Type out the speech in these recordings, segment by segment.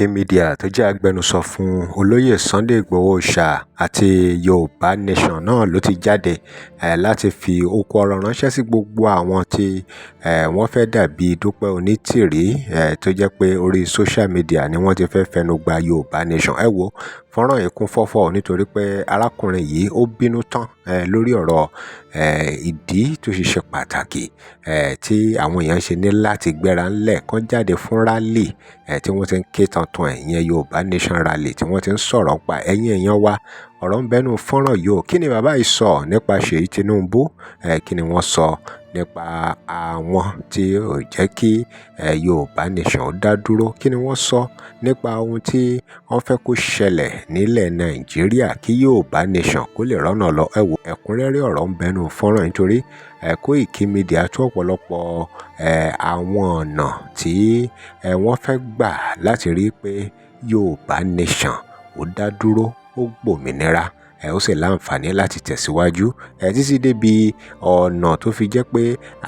Media tó jẹ́ agbẹnusọ fún olóyè Sunday Igboho Òòṣà àti Yorùbá Nation náà ló ti jáde láti fi okó ọ̀rọ̀ ránṣẹ́ sí gbogbo àwọn tí wọ́n fẹ́ dàbí Dúpẹ́ Onítìrí, tó jẹ́ pé orí social media ni wọ́n ti fẹ́ fẹnu gba Yorùbá Nation. Ẹ wo fọ́nrán yìí kún fọ́fọ́ nítorí pé arákùnrin yìí ó bínú tán lórí ọ̀rọ̀ ìdí tó ṣe ṣe pàtàkì tí àwọn èèyàn ṣe ní láti gbéra ńlẹ̀ kán jáde fún rally tí wọ́n ti ń ké tantan ẹ̀, ìyẹn Yorùbá Nation rally tí wọ́n ti ń sọ̀rọ̀ pa. Ẹ̀yin èèyàn wa, ọ̀rọ̀ ń bẹ́nu fọ́nrán yìí o. Kí ni bàbá yìí sọ nípa Ṣèyí Tinubu? Kí ni wọ́n sọ nípa àwọn tí ò jẹ́ kí Yorùbá Nation dá dúró? Kí ni wọ́n sọ nípa ohun tí wọ́n fẹ́ kó ṣẹlẹ̀ nílẹ̀ Nàìjíríà kí Yorùbá Nation kó lè rọ́nà lọ? Ẹ wo ẹ̀kúnrẹ́rẹ́ ọ̀rọ̀ ń bẹ́nu fọ́nrán nítorí Koiki Media tú ọ̀pọ̀lọpọ̀ àwọn ọ̀nà tí wọ́n fẹ́ gbà láti rí pé Yorùbá Nation ó dá dúró, ó gbòmìnira, ó sì láǹfààní láti tẹ̀síwájú títí débi ọ̀nà tó fi jẹ́ pé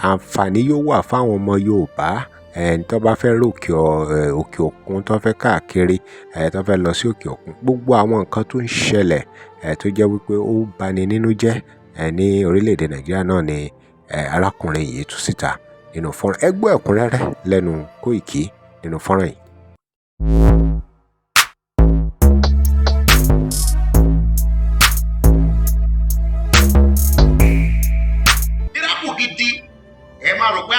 àǹfààní yóò wà fáwọn ọmọ Yorùbá tó bá fẹ́ ròkè òkè òkun, tó fẹ́ káàkiri, tó fẹ́ lọ sí òkè òkun. Gbogbo àwọn nǹkan tó ń ṣẹlẹ̀ tó jẹ́ wípé ó bani nínú jẹ́ ní orílẹ̀-èdè Nàìjíríà náà ni arákùnrin yìí tú síta nínú fọ́nrán. Ẹ gbọ́ ẹ̀kúnrẹ́rẹ́ lẹ́nu Koiki nínú fọ́nrán yìí. Miracle gidi, ẹ máa rò pé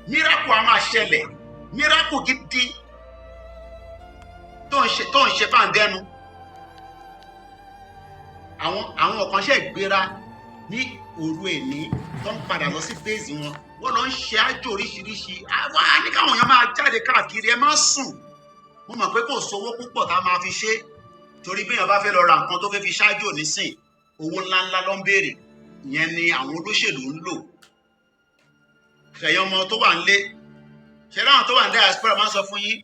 miracle a máa ṣẹlẹ̀, miracle gidi tó ń ṣe fáǹdẹ́nu. Àwọn kan ṣe gbéra ní òru èní tó ń padà lọ sí base wọn, wọ́n lọ ń ṣe àjò oríṣiríṣi. Àwọn á ní káwọn èèyàn máa jáde káàkiri, ẹ má sùn. Mo mọ̀ pé kò sówó púpọ̀ tá a máa fi ṣe, torí bí èèyàn bá fẹ́ lọ ra nǹkan tó fẹ́ fi ṣáájò nísìn, owó ńláńlá ló ń béèrè. Ìyẹn ni àwọn olóṣèlú ń lò. Ṣẹ̀yìn ọmọ tó wà nílé, ṣe láwọn tó wà ní diaspora máa ń sọ fún yín,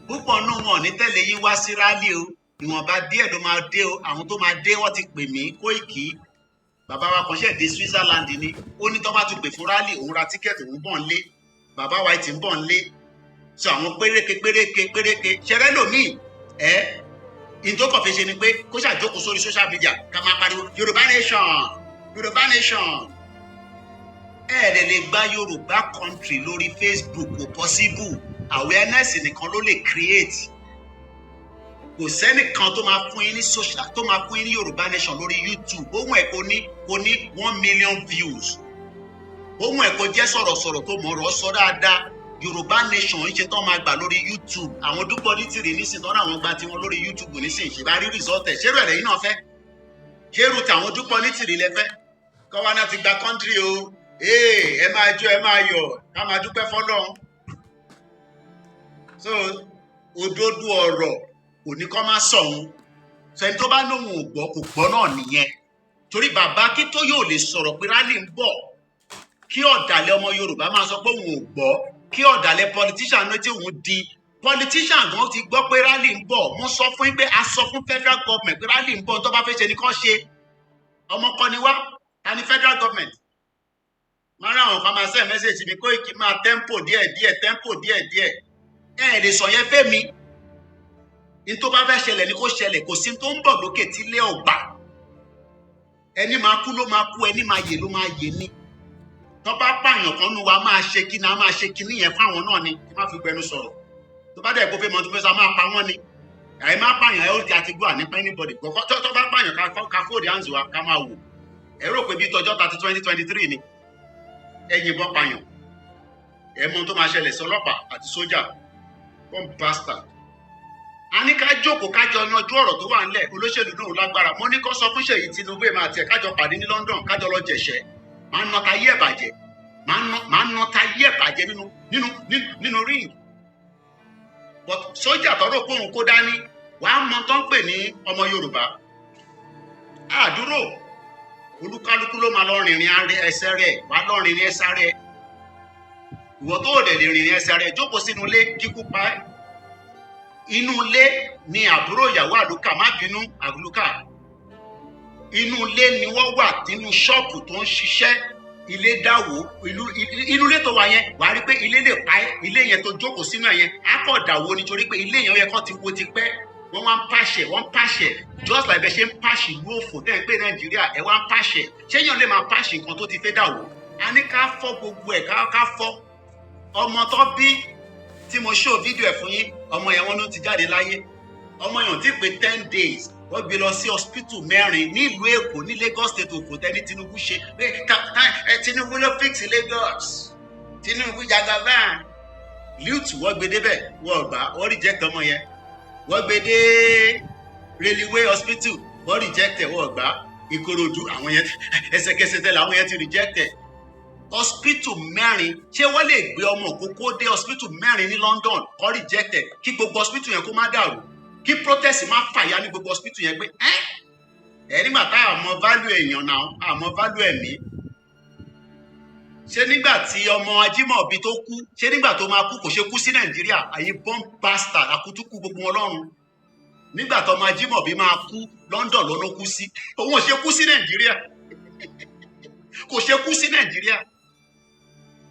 púpọ̀ nù wọn ò ní tẹ̀lé yín wá sí rally o, ìwọ̀nba díẹ̀ ló máa dé o. Àwọn tó máa dé, wọ́n ti pè mí. Kóìkì, bàbá wa kan ṣẹ̀ dé Switzerland ni, ó ní tó bá tún pè fún rally, òun ra ticket, òun bọ̀ ń lé. Bàbá wa ti ń bọ̀ ń lé. So àwọn péréke péréke péréke ṣẹrẹ́ lòmíì ẹ́ in tó kàn fi ṣe ni pé kó ṣàjókòó sórí social media ká máa pariwo Yorùbá Nation, Yorùbá Nation. Ẹ lè lè gba Yorùbá country lórí Facebook, kò possible. Awareness nìkan ló lè create. Kò sẹ́nìkan tó máa fún yín ní social, tó máa fún yín ní Yorùbá Nation lórí YouTube. Ohun ẹ̀ kò ní 1 million views, ohun ẹ̀ kò jẹ́ sọ̀rọ̀sọ̀rọ̀ tó mọ̀ ọ̀rọ̀ sọ dáadáa. Yorùbá Nation ń ṣe tán máa gbà lórí YouTube. Àwọn Dúpẹ́ Onítìrì nísìn tán àwọn gba tiwọn lórí YouTube nísìn, ṣe bá rí result ẹ̀. Ṣérú ẹ̀ lẹ́yìn náà fẹ́? Ṣérú tàwọn Dúpẹ́ Onítìrì lẹ fẹ́? Kọ́wá náà ti gba country o, ee, ẹ máa jó, ẹ máa yọ̀, ká máa dúpẹ́ fọ́lọ́run. So òdodo ọ̀rọ̀ kò ní kọ́ máa sọ̀hún. Sẹ́ni tó bá lóun ò gbọ́, kò gbọ́ náà nìyẹn. Torí bàbá Akíntóyè ò lè sọ̀rọ̀ pé rally ń bọ̀, kí ọ̀dàlẹ̀ ọmọ Yorùbá máa sọ pé òun ò gbọ́, kí ọ̀dàlẹ̀ politician náà tí òun di politician gan ti gbọ́ pé rally ń bọ̀. Mo sọ fún yín pé a sọ fún federal government pé rally ń bọ̀, tó bá fẹ́ ṣe ni kán ṣe. Ọmọ kan ni wá, ta ni federal government? Máa rán àwọn kan máa send message mi, Kóìkì, máa tempo díẹ̀ díẹ̀, tempo díẹ̀ díẹ̀. Ẹ lè sọ yẹn fẹ́mi. Ní tó bá fẹ́ ṣẹlẹ̀ ni kó ṣẹlẹ̀. Kò sí tó ń bọ̀ lókè tí ilé ọ̀gbà. Ẹni máa kú ló máa kú, ẹni máa yè ló máa yè ni. Tó bá pààyàn kan nu wa, máa ṣe kí ni? A máa ṣe kíní yẹn fáwọn náà ni. Kí má fi gbẹnu sọ̀rọ̀. Tó bá dẹ̀ kó fẹ́ mọ tó fẹ́ sọ, a máa pa wọ́n ni. Àyè má pààyàn ẹ ó ti àti gbọ́ ànípa anybody gbọ́. Tó bá pààyàn, ká fold hands wa, ká máa wò. Ẹ rò pé bí tọjọ́ thirty 2023 ni ẹ yìnbọn pààyàn, ẹ mọ tó máa ṣẹlẹ̀ sí ọlọ́pàá àti sójà. One bastard. A ní ká jókòó, ká jọ yanjú ọ̀rọ̀ tó wà ńlẹ̀. Olóṣèlú náà lágbára. Mo ní kó sọ fún Ṣèyí Tinubu, èmi àti ẹ̀ kájọ pàdé ní London, kájọ lọ jẹ̀ṣẹ́. Máa ń nọta yí ẹ̀ bàjẹ́, máa ń nọta yí ẹ̀ bàjẹ́ nínú ring. But sójà tọrọ pé òun kó dání, wàá mọ tó ń pè ní ọmọ Yorùbá àdúrò. Olúkálukú ló máa lọ rìnrìn ẹsẹ̀ rẹ̀, wàá lọ rìnrìn ẹsẹ̀ rẹ̀. Ìwọ tó dẹ̀ lè rìnrìn ẹsẹ̀ rẹ̀, jókòó sínú ilé, kíkú pa ẹ́. Inú ilé ni àbúrò ìyàwó Àlùkà, má bínú Àlùkà, inú ilé ni wọ́n wà nínú ṣọ́ọ̀bù tó ń ṣiṣẹ́. Ilé dáwó ìlú, inú ilé tó wà yẹn, wàá rí pé ilé lè pa ẹ́. Ilé yẹn tó jókòó sínú ẹ̀ yẹn á kọ̀ dàwó, nítorí pé ilé yẹn ó yẹ kó ti wó ti pẹ́. Wọ́n wá ń pàṣẹ, wọ́n ń pàṣẹ, just like bẹ́ẹ̀ ṣe ń pàṣẹ ìlú òfò tẹ́ ń pè Nàìjíríà. Ẹ wá ń pàṣẹ. Ṣé yàn lè máa pàṣẹ nǹkan tó ti fẹ́ dàwó? A ní ká fọ́ gbogbo ẹ̀, ká fọ́. Ọmọ tó bí tí mo show fídíò ẹ̀ fún yín, ọmọ yẹn, wọ́n ló ti jáde láyé. Ọmọ yẹn ò tí pé 10 days, wọ́n gbé lọ sí hospital mẹ́rin nílùú Èkó, ní Lagos State. Òkò tẹ́ni Tinubu ṣe pé Tinubu ló fix Lagos, Tinubu jagaban. LUTH wọ́n gbé débẹ̀, wọ́n gbà, wọ́n reject ọmọ yẹn. Wọ́n gbé dé Railway Hospital, wọ́n reject ẹ̀, wọ́n gbà. Ìkòròdú, àwọn yẹn, ẹsẹ̀kẹsẹ̀ tẹ́lẹ̀, àwọn yẹn ti reject ẹ̀. Hospital mẹ́rin, ṣé wọ́n lè gbé ọmọ kókó dé hospital mẹ́rin ní London, kó reject ẹ̀, kí gbogbo hospital yẹn kó má dàrú, kí protest má fàya ní gbogbo hospital yẹn pé ẹ́ ẹ nígbà tá a mọ value èèyàn náà, a mọ value ẹ̀mí? Ṣé nígbà tí ọmọ Ajímọ̀bí tó kú, ṣé nígbà tó máa kú kò ṣe kú sí Nàìjíríà? Àyè bomb bastard, àkútúkú gbogbo wọn lọ́run. Nígbà tó ọmọ Ajímọ̀bí máa kú, London ló ló kú sí. Òun ò ṣe kú sí Nàìjíríà, kò ṣe kú sí Nàìjíríà.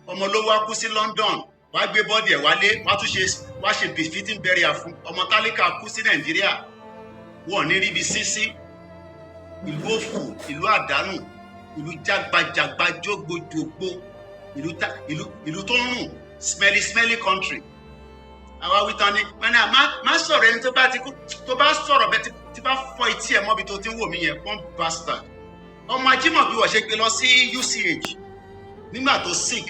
Ọmọ ló wá kú sí London, wá gbé body ẹ̀ wálé, wá tún ṣe, wá ṣe befitting burial fún. Ọmọ tálíkà kú sí Nàìjíríà, wọn ò ní ríbi sínsín. Ìlú òfò, ìlú àdánù, ìlú jágbajàgba, jógbojògbo, ìlú tá ìlú tó ń rùn, smelly smelly country. Àwa wí tán ni wọn ní má má sọ̀rọ̀. Ẹni tó bá ti kú, tó bá sọ̀rọ̀ bẹ́ẹ̀, tí bá fọ́ etí ẹ̀ mọ́bi tó ti ń wò mí yẹn, one bastard. Ọmọ Ajímọ̀bí, wọ́n ṣe gbé lọ sí UCH nígbà tó sick.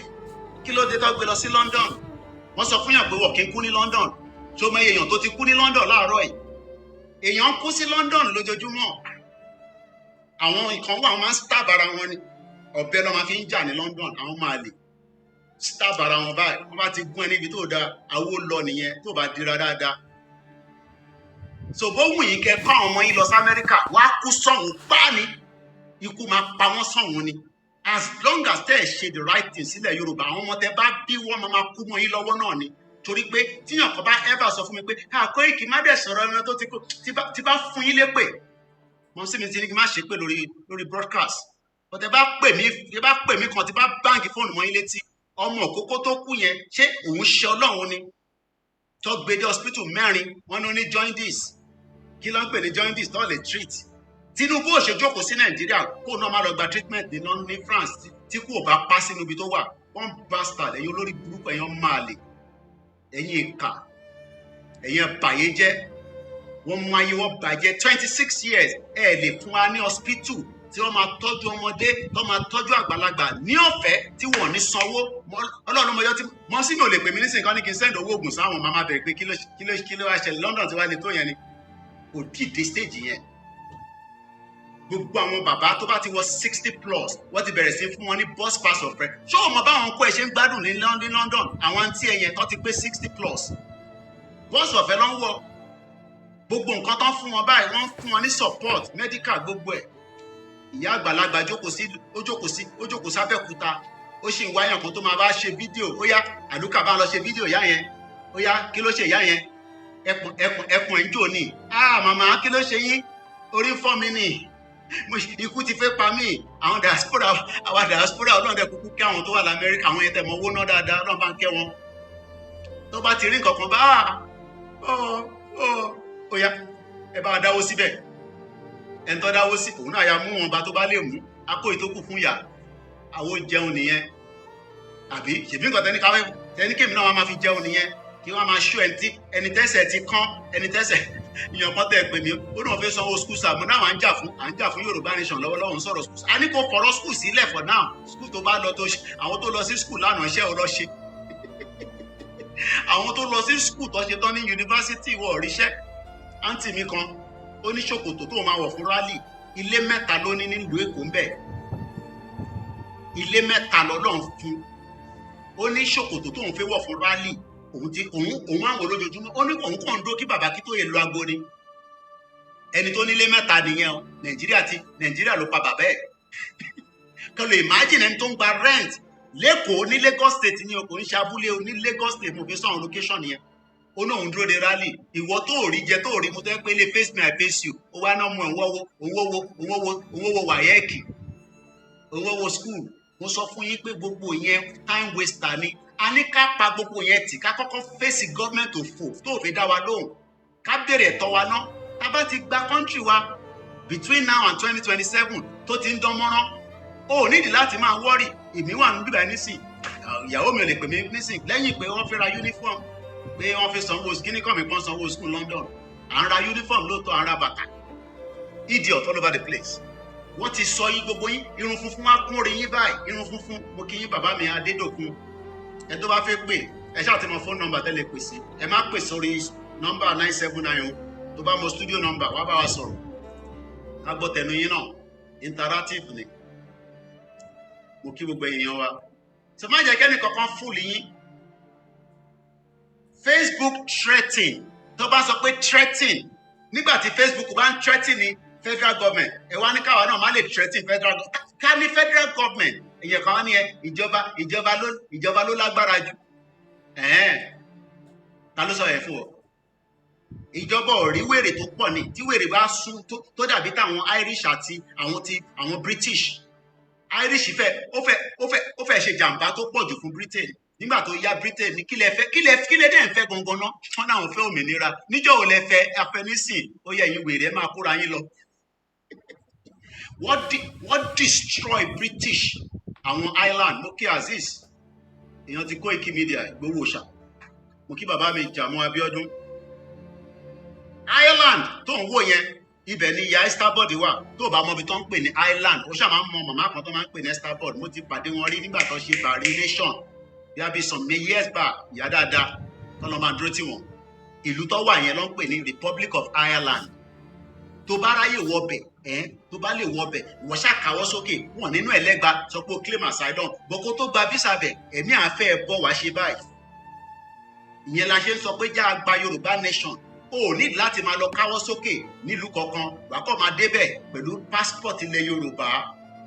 Kí ló dé tó gbé lọ sí London? Wọ́n sọ fún yàn pé wọ́n kì í kú ní London. Tó mọ èèyàn tó ti kú ní London láàárọ̀ yìí? Èèyàn ń kú sí London lójoojúmọ́. Àwọn ìkan wà, wọ́n máa ń stab ara wọn ni. Ọ̀bẹ ló máa fi ń jà ní London. Àwọn máa lè stab ara wọn báyìí. Wọ́n bá ti gún ẹ níbi tó da, àwo lọ nìyẹn tó bá dira dáadáa. So bó wù yín kẹ́ kọ́ àwọn ọmọ yín lọ sí Amẹ́ríkà, wá kú sọ̀hún pa ni, ikú máa pa wọ́n sọ̀hún ni. As long as tẹ́ ẹ̀ ṣe the right thing sílẹ̀ Yorùbá, àwọn ọmọ tẹ́ bá bí, wọ́n máa máa kú mọ́ yín lọ́wọ́ náà ni. Torí pé tíyàn kan bá ever sọ fún mi pé Koiki má dẹ̀ sọ̀rọ̀ ẹran tó ti kú, tí bá fún yín lépè, mọ̀ sí mi ti ní kí n má ṣe pé lórí broadcast, but ẹ bá pè mí, ẹ bá pè mí kan, tí bá bang fóònù mọ́ yín létí. Ọmọ òkókó tó kú yẹn, ṣé òun ṣe Ọlọ́run ni? Tó gbé dé hospital mẹ́rin, wọ́n ní ó ní jaundice. Kí ló ń pè ní jaundice tó lè treat? Tinubu ò ṣe jókòó sí Nàìjíríà, kó náà má lọ gba treatment ní France, tí kò bá pa sínú ibi tó wà? One bastard. Ẹ̀yin olórí burúkú, ẹ̀yin ọmọ àlè, ẹ̀yin ìkà, ẹ̀yin ẹ̀bàyéjẹ́, wọ́n mú ayé wọn bàjẹ́. 26 years, ẹ̀ lè fún wa ní hospital tí wọ́n máa tọ́jú ọmọdé, tó máa tọ́jú àgbàlagbà ní ọ̀fẹ́, tí wọ́n ò ní sanwó. Ọlọ́run mọ̀ yọ tí mọ́ sí mi ò lè pè mí nísìnyí kan ní kí n send owó oògùn sáwọn. Máa bẹ̀rẹ̀ pé kí ló wá ṣẹlẹ̀ London tí wàá lè tó yẹn ni. Kò tí ì dé stage yẹn. Gbogbo àwọn bàbá tó bá ti wọ 60+, wọ́n ti bẹ̀rẹ̀ sí fún wọn ní bus pass ọ̀fẹ́. Ṣé o mọ̀ báwọn kó ẹ ṣe ń gbádùn ní London? Àwọn àǹtí ẹ yẹn tó ti pé 60+, bus ọ̀fẹ́ ló ń wọ̀. Gbogbo nǹkan tó ń fún wọn báyìí, wọ́n ń fún wọn ní support medical, gbogbo ẹ̀. Ìyá àgbàlagbà jókòó sí, ó jókòó sí, ó jókòó sábẹ́òkúta, ó sì ń wáyàn kan tó máa bá ṣe fídíò. Ó yá, àlùkà bá lọ ṣe fídíò ìyá yẹn. Ó yá, kí ló ṣe ìyá yẹn? Ẹkùn ẹkùn ẹkùn ẹ̀ ń jò ní. Ah, màmá, kí ló ṣe yín? Orí ń fọ́ mi nì, ikú ti fẹ́ pa mí. Àwọn diaspora, àwa diaspora, Ọlọ́run dẹ̀ kúkú kí àwọn tó wà lamẹ́ríkà, àwọn yẹn tẹ̀ mọ́ owó ná dáadáa, Ọlọ́run bá ń kẹ́ wọn. Tó bá ti rí nǹkan kan bá ọ ọ, ó yá, ẹ bá dáwó síbẹ̀. Ẹni tó dáwó sí òun náà ya mú wọn bá tó bá lè mú akó ìtókù fún yà, àwọn jẹun nìyẹn. Àbí ṣèbí nǹkan tẹni káwé tẹni kémi náà wọn máa fi jẹun nìyẹn, kí wọ́n máa ṣó ẹni tí ẹni tẹ́sẹ̀ ti kán, ẹni tẹ́sẹ̀ ìyàn kan tẹ́ pè mí, ó náà fẹ́ sanwó school sáà. Mo náà à ń jà fún Yorùbá nation lọ́wọ́lọ́wọ́, ń sọ̀rọ̀ school. A ní kó fọ̀rọ̀ school sílẹ̀ for now. School tó bá lọ, tó ṣe, àwọn tó lọ sí school lánàá, iṣẹ́ ò lọ ṣe. Àwọn tó lọ sí school tó ṣe tán ní yunifásitì, wọ̀ ríṣẹ́. Àǹtí mi kan, ó ní ṣòkòtò tó máa wọ̀ fún rally, ilé mẹ́ta ló ní nílùú Èkó ń bẹ̀. Ilé mẹ́ta lọ́lọ́run fún. Ó ní ṣòkòtò tóun fẹ́ wọ̀ fún rally, òun ti òun àwọn lójoojúmọ́. Ó ní òun kàn ń dó kí bàbá kí tó yẹ lọ agbo ni. Ẹni tó nílé mẹ́ta nìyẹn o. Nàìjíríà ti Nàìjíríà ló pa bàbá ẹ̀. Kọ́ lè imagine ẹni tó ń gba rent lẹ́kọ̀ọ́ ní Lagos State ní o, kò ń ṣe abúlé o, ní Lagos State. Mo fi sọ àwọn location yẹn. Ó náà ń dúró de rally. Ìwọ tó rí jẹ, tó rí mo, tó yẹ pé ilé face me I face you, ó wá náà mú ẹ̀ ń wọ́wọ́, òun wọ́wọ́, òun wọ́wọ́, òun wọ́wọ́ WAEC, òun wọ́wọ́ school. Mo sọ fún yín pé gbogbo yẹn, time waster ni. A ní ká pa gbogbo yẹn tì, ká kọ́kọ́ fèsì gọ́ọ̀mẹ̀ntì òfò tó fi dá wa lóhùn, ká béèrè ẹ̀tọ́ wa ná. Tá bá ti gba country wa between now and 2027, tó ti ń dán mọ́rán, o ò nídìí láti máa worry. Èmi wà ní bíbá nísìn, ìyàwó mi ò lè pè mí nísìn lẹ́yìn pé wọ́n fẹ́ ra uniform, pé wọ́n fi sanwó kíní kan mi pọ́n sanwó school London. À ń ra uniform lóòótọ́, à ń ra bàtà. Idiot all over the place. Wọ́n ti sọ yín, gbogbo yín, irun funfun wá kún orí yín báyìí, irun funfun. Mo kí yín, bàbá mi Adédòkun. Ẹ tó bá fẹ́ pè, ẹ ṣáà ti mọ phone number tẹ́lẹ̀ pè sí. Ẹ má pè sórí nọ́mbà 979 o. Tó bá mọ studio number, wá bá wa sọ̀rọ̀, ká gbọ́ tẹnu yín náà. Interactive ni. Mo kí gbogbo èèyàn wa. Tó má jẹ́ kẹ́ni kankan fool yín. Facebook threatening, tó bá sọ pé threatening, nígbà tí Facebook bá ń threatening ní federal government, ẹ wá ní káwa náà má lè threaten federal government. Ká ní federal government, èèyàn kan wá ní ẹ ìjọba ló lágbára jù. Ẹ̀ẹ́n, ta ló sọ yẹn fún ọ? Ìjọba ò rí wèrè tó pọ̀ ní tí wèrè bá sún tó dàbí táwọn Irish àti àwọn ti àwọn British. Irish fẹ́ ó fẹ́ ṣe jàǹbá tó pọ̀ jù fún Britain. Nígbà tó yá, Britain ní kí lẹ fẹ́, kí lẹ dẹ̀ ń fẹ́ gangan ná? Wọ́n náà fẹ́ òmìnira. Níjọ́ ò lẹ fẹ́ afẹnisìn? Ó yẹ ẹ̀yin wèrè, ẹ máa kóra yín lọ. Wọ́n destroy British àwọn Ireland. Mo kí Azeez, èèyàn ti Koiki Media, Ìgbòho ṣá. Mo kí bàbá mi Jàmú Abíọ́dún. Ireland tó ń wò yẹn, ibẹ̀ ni ìyá Esabod wà. Tó o bá mọ ibi tó ń pè ní Ireland, ó ṣáà máa ń mọ màmá kan tó máa ń pè ní Esabod. Mo ti pàdé wọn rí nígbà tó ṣe Bàrí Nation bí a bí some years back. Ìyá dáadáa tó lọ́ máa dúró tì wọ́n. Ìlú tó wà yẹn ló ń pè ní Republic of Ireland. Tó bá ráyè wọbẹ̀ ẹ́, tó bá lè wọbẹ̀, ìwọ ṣáà káwọ́ sókè wọn nínú ẹlẹ́gba, sọ pé o claim asylum bọ́kó tó gba visa bẹ̀. Ẹ̀mí àfẹ́ ẹ̀ bọ̀ wá ṣe báyìí. Ìyẹn la ṣe ń sọ pé já a gba Yorùbá Nation, o ò ní láti máa lọ káwọ́ sókè nílùú kankan. Wàá kọ́ máa débẹ̀ pẹ̀lú passport ilẹ̀ Yorùbá.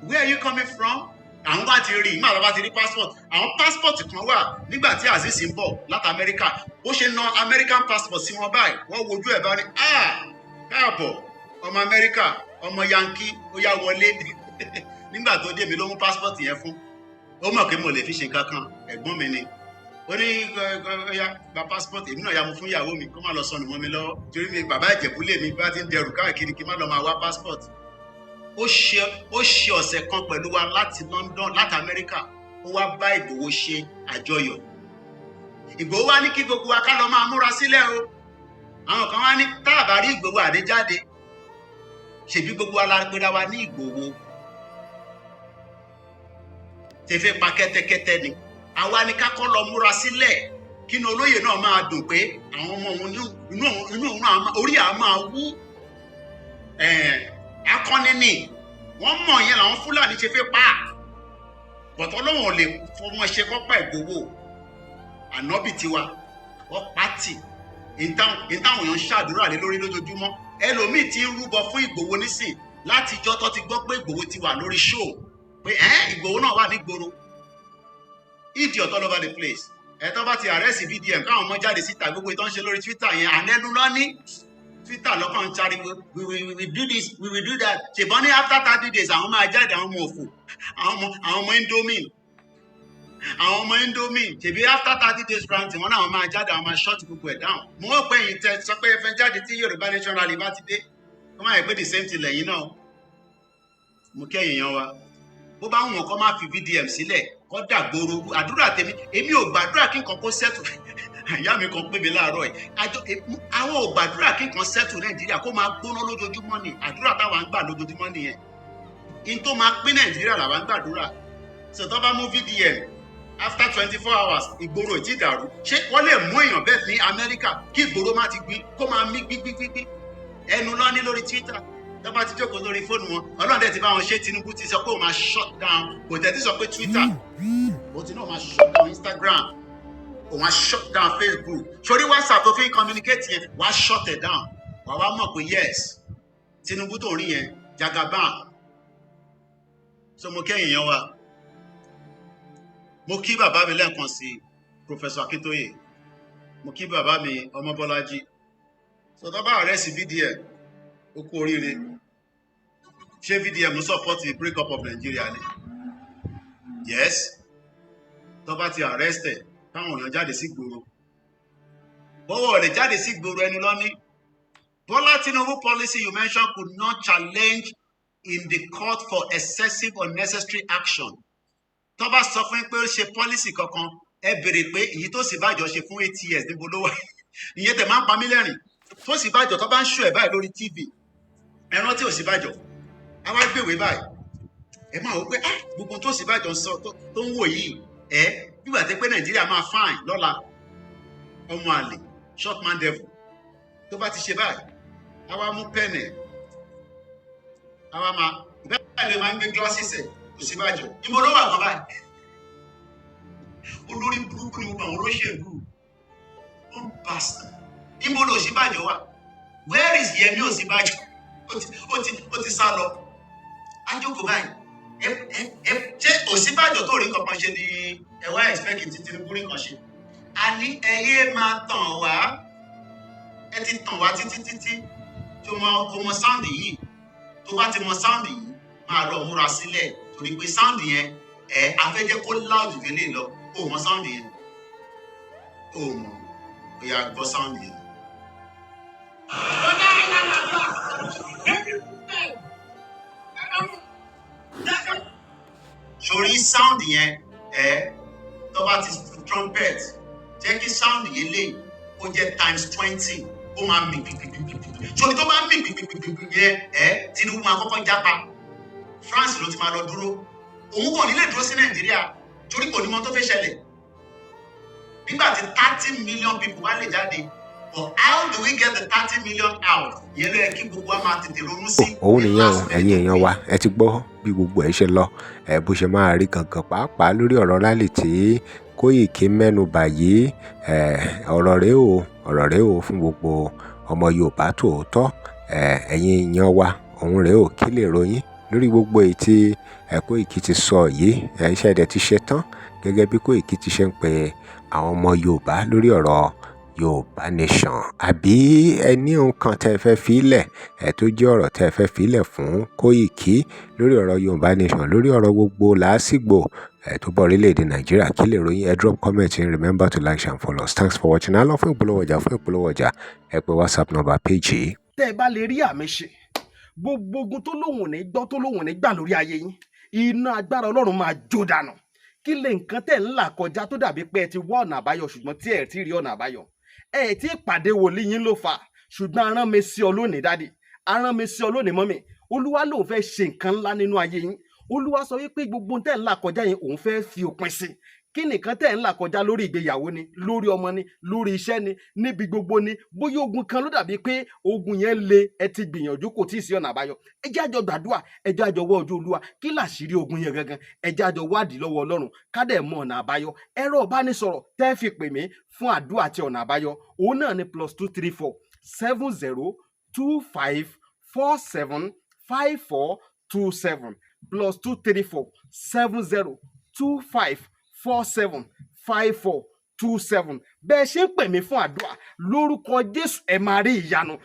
Where are you coming from? Àwọn bá ti rí ìmọ̀, àwọn bá ti rí passport. Àwọn passport kan wà nígbà tí Azeez ń bọ̀ láti Amẹ́ríkà, bó ṣe na American passport sí wọn báyìí, wọ́n wojú ẹ̀ bá ní, "Ah, káàbọ̀, ọmọ Amẹ́ríkà, ọmọ Yankee, ó yá wọlé." Nígbà tó dé mi ló mú passport yẹn fún. Ó mọ̀ pé mo lè fi ṣe nǹkan kan, ẹ̀gbọ́n mi ni. Ó ní ó yá, gba passport. Èmi náà ya mo fún ìyàwó mi kó má lọ sọnù mọ́ mi lọ́wọ́, torí mi bàbá Ìjẹ̀bú lè mi bá ti ń dẹrù káàkiri, kí má lọ máa wá passport. Ó ṣe ọ̀sẹ̀ kan pẹ̀lú wa láti London, láti Amẹ́ríkà. Ó wá bá Ìgbòho ṣe àjọyọ̀. Ìgbòho wá ní kí gbogbo wa ká lọ máa múra sílẹ̀ o. Àwọn kan wá ní tá a bá rí Ìgbòho àdéjáde. Ṣèbí gbogbo wa la pera wa ní Ìgbòho tẹfẹ́ pa kẹ́tẹ́kẹ́tẹ́ ni. Àwa ni ká kọ́ lọ múra sílẹ̀, kí inú olóyè náà máa dùn pé àwọn ọmọ òun, inú òun náà orí à máa wú. Akọni ni wọ́n mọ̀ yẹn làwọn Fúlàní ṣe fẹ́ pa bọ̀tọ̀. Ọlọ́run ò lè fọmọ ṣe kọ́pà. Ìgbòho ànábì tiwa, wọ́n pàtì ìtàwọn èèyàn ń ṣàdúrà lé lórí lójoojúmọ́. Ẹlòmíì ti ń rúbọ fún Ìgbòho nísìn látijọ́ tó ti gbọ́ pé Ìgbòho ti wà lórí show, pé ẹ́ Ìgbòho náà wà nígboro. Idiot all over the place. Ẹ tó bá ti arrest VDM, káwọn ọmọ jáde síta. Gbogbo ìtàn ṣe lórí Twitter yẹn, ànẹ́nu lọ ní Twitter lọ́kàn ń pariwo, "We will, we will do this, we will do that." Ṣèbọn ní after 30 days àwọn máa jáde. Àwọn ọmọ òfò, àwọn ọmọ indomie, àwọn ọmọ indomie. Ṣèbí after 30 days ranting, wọn náà máa jáde, àwọn máa shut gbogbo ẹ̀ down. Mo rò pé ẹ̀yin tẹ sọ pé ẹ fẹ́ jáde tí Yorùbá Nation rally bá ti dé, kó má yẹ pé the same thing lẹ́yìn náà. Mo kí ẹ̀yin yan wa. Bó bá wù wọ́n kó má fi VDM sílẹ̀, kó dàgbòrò. Àdúrà tèmi, èmi ò gbàdúrà kí nǹkan kó settle. Ìyá mi kan pè mí láàárọ̀ yìí. Àjọ àwọn ò gbàdúrà kí nǹkan settle. Nàìjíríà kó máa gbóná lójoojúmọ́ ni àdúrà táwa ń gbà lójoojúmọ́ nìyẹn. In tó máa pín Nàìjíríà làwa ń gbàdúrà. So tó bá mú VDM, after 24 hours, ìgboro ì tí dàrú. Ṣé wọ́n lè mú èèyàn bẹ́ẹ̀ ní Amẹ́ríkà kí ìgboro má ti gbin, kó máa mí gbígbígbí? Ẹnu lọ ní lórí Twitter. Tó bá ti jókòó lórí fóònù wọn, Ọlọ́run dẹ̀ ti bá wọn ṣe. Tinubu ti sọ pé òun máa shut down. Kò tẹ̀ tí sọ pé Twitter, ó ti náà máa shut down Instagram, òun á shut down Facebook. Sórí WhatsApp tó fi ń communicate yẹn, wàá shut it down. Wàá wá mọ̀ pé yes, Tinubu tó ń rí yẹn, Jagaban. So mo kẹ́yìn yan wa. Mo kí bàbá mi lẹ́ẹ̀kan sí, Professor Akintoye. Mo kí bàbá mi Ọmọbọ́lájí. So tó bá arrest VDM, ó kú oríire. Ṣé VDM support the break up of Nigeria ni? Yes, tó bá ti arrest ẹ̀, táwọn èèyàn jáde sí gbòòrò, bọ́wọ́ rẹ̀ jáde sí gbòòrò, ẹnu lọ́ní. Bola Tinubu policy you mentioned could not challenge in the court for excessive unnecessary action. Tó bá sọ fún yín pé ó ṣe policy kankan, ẹ béèrè pé èyí tó sì bàjọ́ ṣe fún 8 years, níbo ló wà? Ìyẹn tẹ̀ máa ń pa mí lẹ́rìn. Tó sì bàjọ́, tó bá ń ṣó ẹ̀ báyìí lórí TV, ẹ rántí Ọ̀ṣínbàjò, a wá gbèwé báyìí, ẹ máa wò pé, ah, gbogbo tó Ọ̀ṣínbàjò ń sọ tó ń wò yìí, ẹ bígbà tẹ pé Nàìjíríà máa fine lọ́la. Ọmọ àlè, short man devil, tó bá ti ṣe báyìí, a wá mú pen ẹ̀, a wá máa bẹ́ẹ̀ lè máa ń gbé glasses ẹ̀. Ọ̀ṣínbàjò, níbo ló wà gan báyìí? Olórí burúkú ni gbogbo àwọn olóṣèlú, one bastard. Níbo ló Ọ̀ṣínbàjò wà? Where is Yẹmí Ọ̀ṣínbàjò? Ó ti sá lọ. Á jókòó báyìí. Ẹ ẹ ẹ, ṣé Ọ̀ṣínbàjò tó rí nǹkan kan ṣe ni ẹ wá expect tí Tinubu rí nǹkan ṣe? Àní ẹ yé máa tàn wá, ẹ ti tàn wá títí títí. Tó mọ, o mọ sound yìí, tó bá ti mọ sound yìí, máa lọ múra sílẹ̀, torí pé sound yẹn, ẹ afẹ́jẹ́ kó loud délé lọ. O mọ sound yẹn, o mọ, ó yá, gbọ́ sound yẹn. Sórí sound yẹn, ẹ tó bá ti trumpet, jẹ́ kí sound yẹn lè kó jẹ́ times 20, ó máa mì pìpìpìpì. Sórí tó bá mì pìpìpìpì yẹn, ẹ Tinubu máa kọ́kọ́ jápa. France ló ti máa lọ dúró. Òun kò ní lè dúró sí Nàìjíríà, torí kò ní mọ tó fẹ́ ṣẹlẹ̀ nígbà tí 30 million people wá lè jáde. But how do we get the 30 million out? Ìyẹn ló yẹ kí gbogbo wa máa tètè ronú sí. Òun nìyẹn o. Ẹ̀yin èèyàn wa, ẹ ti gbọ́ bí gbogbo ẹ̀ ṣe lọ, ẹ bó ṣe máa rí gangan, pàápàá lórí ọ̀rọ̀ rally tí Kóìkí mẹ́nu bà yìí. Ẹ ọ̀rọ̀ rèé o, ọ̀rọ̀ rèé o fún gbogbo ọmọ Yorùbá tòótọ́. Ẹ ẹ̀yin èèyàn wa, òun rèé o. Kí lè ròyìn lórí gbogbo èyí tí ẹ Kóìkí ti sọ yìí? Ẹ iṣẹ́ dẹ̀ ti ṣe tán gẹ́gẹ́ bí Kóìkí ti ṣe ń pe àwọn ọmọ Yorùbá lórí ọ̀rọ̀ Yorùbá Nation, àbí ẹ ní nǹkan tẹ́ ẹ fẹ́ fi lẹ̀, ẹ tó jẹ́ ọ̀rọ̀ tẹ́ ẹ fẹ́ fi lẹ̀ fún Kóìkí lórí ọ̀rọ̀ Yorùbá Nation, lórí ọ̀rọ̀ gbogbo làásìgbò ẹ tó bá orílẹ̀-èdè Nàìjíríà? Kí lè ròyìn? Ẹ drop comment and remember to like, share and follow us. Thanks for watching. Á lọ fún ìpolówó ọjà. Fún ìpolówó ọjà, ẹ pè WhatsApp number page yìí. Tẹ́ ẹ bá lè rí àmì ṣe, gbogbo ogun tó lóhùn ní gbọ́, tó lóhùn ní gbà lórí ayé yín, iná agbára Ọlọ́run máa jó dànù. Kí lè nǹkan tẹ̀ ń là kọjá tó dàbí pé ẹ ti wá ọ̀nà àbáyọ, ṣùgbọ́n tí ẹ ti rí ọ̀nà àbáyọ? Ẹ ti pàdé wòlíì yín ló fà, ṣùgbọ́n arán mi sí ọ lónìí, daddy, arán mi sí ọ lónìí, mummy. Olúwa lòun fẹ́ ṣe nǹkan ńlá nínú ayé yín. Olúwa sọ wípé gbogbo tẹ̀ ń là kọjá yẹn, òun fẹ́ fi òpin sí. Kí nìkan tẹ̀ ń là kọjá? Lórí ìgbéyàwó ni, lórí ọmọ ni, lórí iṣẹ́ ni, níbi gbogbo ni. Bóyá ogun kan ló dàbí pé ogun yẹn le, ẹ ti gbìyànjú, kò tí ì sí ọ̀nà àbáyọ. Ẹ jẹ́ àjọ gbàdúrà, ẹ jẹ́ àjọ wọ ojú Olúwa. Kí làṣírí ogun yẹn gangan? Ẹ jẹ́ àjọ wádìí lọ́wọ́ Ọlọ́run, ká dẹ̀ mọ ọ̀nà àbáyọ. Ẹ̀rọ ìbánisọ̀rọ̀ tẹ́ fi pè mí fún àdúrà àti ọ̀nà àbáyọ, òun náà ni +234 70 25 47 54 27, +234 70 25 47 54 27. Bẹ́ẹ̀ ṣe ń pè mí fún àdúrà, lórúkọ Jésù, ẹ máa rí ìyanu.